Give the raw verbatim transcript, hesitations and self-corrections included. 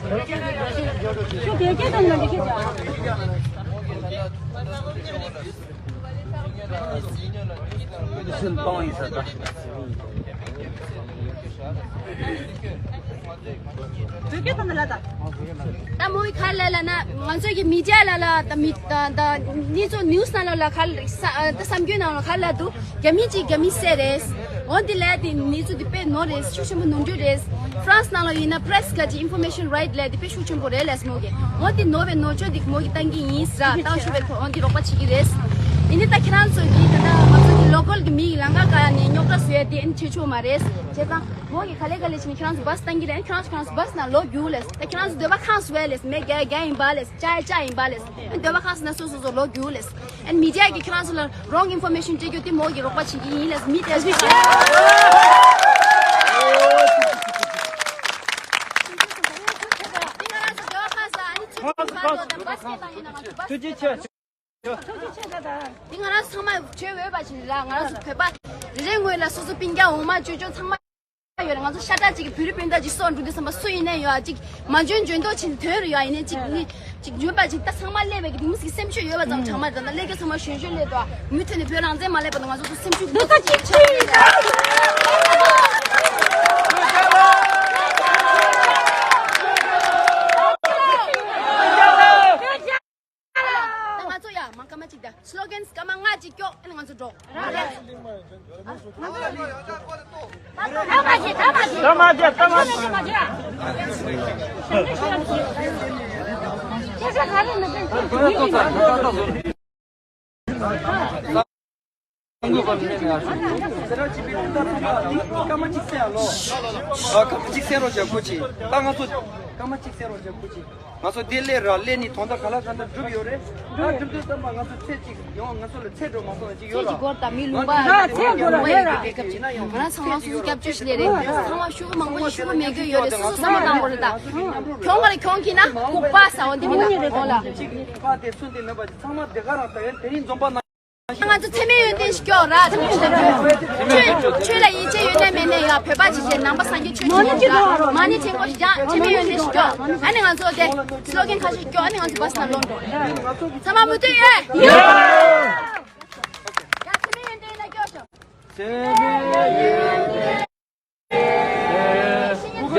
ད་མོ་ཡི་ཁ་ལ་ལ་ན་ང་ཚོ་གི་མི་ཌི་ཡ་ལ་ལ་ད་མི་ད་ད་ནི་ཚོ་ནིའུ་སི་ནང་ལ་ལ་ཁ་ལ་ས་ད་གསར་འགྱུར་ནང་ལ་ཁ་ལ་འདུག་རྒྱ་མི་གཅིག་རྒྱ་མི་བསད་རེད། འོན་ཏེ་ལས་དེ་ནི་ཚོ་དེ་དཔེ་ནོར་རེད། ཤུགས་ཆེན་པོ་ནོར་འཁྲུལ་རེད། ཧྥ་རན་སི་ནང་ལ་ཡིན་ན་པྲེ་སི་ག་ཅིག་ཨིན་ཕོར་མེ་ཤན་རའིཊ་ལས་དེ་དཔེ་ཤུགས་ཆེན་པོ་རེད་ལས་མོ་གི། འོན་ཏེ་ནོར་བའི་ནོར་བཅོས་དེ་མོ་གི་བཏང་གི་ཡིན་ཟ་བཏང་ཤུགས་པའི་ཁོ་འོན་ཏེ་རོགས་པ་བྱེད་ཀྱི་རེད། ཡིན་ཏེ་ད་ཁྱེད་རང་ཚོ་གི་ད་ལྟ་ང་ཚོ་གི་ལོ་ཀལ་གི་མི་ཡི་ལམ་ཁ་ག་ནས་རྙོག་དྲ་བཟོས་ཏེ་ཨེ་ནི་བྱེད་ཆོག་མ་རེད། བྱས་ཙང་མོ་གི་ག་ལེ་ག་ལེ་བྱས་ནས་ཁྱེད་རང་ཚོ་བྷ་སི་བཏང་གི་རེད། ཁྱེད་རང་ཚོ་ཁྱེད་རང་ཚོ་བྷ་སི་ནང་ལོག་རྒྱུགས་ལས། ད་ཁྱེད་རང་ཚོ་འདོད་པ་ཁེངས་སོང་ལས། མེ་རྒྱག་རྒྱག་ཡིན་པ་ལས། ཅ་ཅ་ཡིན་པ་ལས། འདོད་པ་ཁེངས་སོང་ན་སོ་སོ་སོ་ལོག་རྒྱུགས་ལས། ཨེ་ནི་མི་ཌི་ཡ་གིས་ཁྱེད་རང་ཚོ་ལ་རོང་ཨིན་ཕོར་མེ་ཤན་སྤྲད་རྒྱུ་དེ་མོ་གི་རོགས་པ་བྱེད་ཀྱི་ཡིན་ལས། མི་དེ་ཚོ་ཁྱེད་རང་ཚོ་འདོད་པ་ཁེངས་སོང་ཨ་ནི་ཚོ་ཚོ་ཚོ་ཚོ་ཚོ་ཚོ་ཐུགས་རྗེ་ཆེ། འདི་ང་རང་ཚང་མ་བྱེད་འོས་པ་ཞིག་རེད་ལ། ང་རང་ཚོ་བོད་པ་རེ་རེ་ངོས་ལ་སོ་སོ་སྤུན་ཀྱག་འོ་མ་ཅོ་ཅོ་ཚང་མ་ཡོད་རེད། ང་ཚོ་ཤ་ཁྲག་གཅིག་གི་བོད་རིགས་སྤུན་ཟླ་གཅིག་སོགས་འགྲོ་དུས་ཙམ་པ་སུ་ཡིན་ན་ཡོད་ཨ་གཅིག་མ་འཇོན་འཇོན་མདོག་བྱེད་དོན་རེ་ཡོད་ཨ། ཡིན་ནའི་གཅིག་ནི་གཅིག་འཇོན་པ་གཅིག་ད་ཚང་མ་སླེབས་པའི་གི་དེ་མོ་ཟིག་སེམས་ཤུགས་ཡོད་པ་ཙམ་དྲག་མ་རེད། ད་སླེབས་རྒྱུ་ཚང་མ་གཞོན་གཞོན་སླེབས་འདུག་ཨ། མུ་མཐུད་ནས་བོད་རང་བཙན་མ་སླེབས་བར་དུ་ང་ཚོ་ཚོ་སེམས་ཤུགས་འདུག་ད་གཅིག་ཆགས་ཡིན་ད། ད་ང་ཚོ་ཡ་མ་སྐར་མ་གཅིག་དང་སི་ལོ་གན་སྐར་མ་ལྔ་གཅིག་སྐྱོག་ཨ་ནི་ང་ཚོ་འགྲོ། སྐར་མ་གཅིག་གསན་རོགས་བྱ་ཁོ་ཆེ། ད་ང་ཚོ་སྐར་མ་གཅིག་གསན་རོགས་བྱ་ཁོ་ཆེ། ང་ཚོ་དེ་སླེབས་ར་སླེབས་ནི་དོན་དག་ག་ལ་ག་འདྲ་སྒྲུབ་ཡོད་རེད། ད་སྒྲུབ་དུས་ཙམ་པ་ང་ཚོ་ཚེ་གཅིག་ཡོང་ང་ཚོ་ལ་ཚེ་འགྲོ་མ་སོང་ན་གཅིག་ཡོད་ལ། ཚེ་གཅིག་སྐོར་དང་མི་ལུང་པ་ཡོད་རེད། རྒྱལ་ཁབ་ཅིག་ང་རང་ཚང་མ་སོ་སོ་སྐྱབས་བཅོལ་ཞིག་ལས་རེད། ཚང་མ་ཤུ་གུ་མང་པོ་ཡིན། ཤུ་གུ་མེད་རྒྱུ་ཡོད་རེད། སོ་སོ་བསམ་བློ་བཏང་དགོས་རེད། ད་གྱོང་ག་ལ་གྱོང་གིས་ན་ལྐུགས་པ་ཟ་བ་འདི་མི་ལ་འོ་ལ། གཅིག་ཕ་དེ་ཚུན་དེ་མེད་པ་ཅིག་ཚང་མ་དེ་ག་རང་ད་ཡོད་དེ་རིང་འཛོམས་པ་ན། ང་ཚོ་འཚེ་མེད་ཡོན་ཏན་ཞིག་སྐྱོག་ར། ཆོས་ཆོས་ལ་ཡིད་ཆེས་ཡོད་ན་མེད་ན་ཡང་བོད་པ་ཅིག་བྱས་ནང་པ་སངས་རྒྱས་ཆོས་ཀྱི་ངོ་ལ་མ་ཎི་བྱེད་དགོས་ཤིག་ཀྱང་འཚེ་མེད་ཡོན་ཏན་ཞིག་སྐྱོག་ཨ་ནི་ང་ཚོ་དེ་སི་ལོ་གན་ཁ་ཤས་སྐྱོག་ཨ་ནི་ང་ཚོ་བྷ་སི་ནང་ལོག་འགྲོ། ཚང་མ་མུ་མཐུད་ཡོད། ཡ་འཚེ་མེད་ཡོན་ཏན་ཡིན་ན་སྐྱོག་ཤོག་འཚེ་མེད་ཡོན་ཏན། ཡ།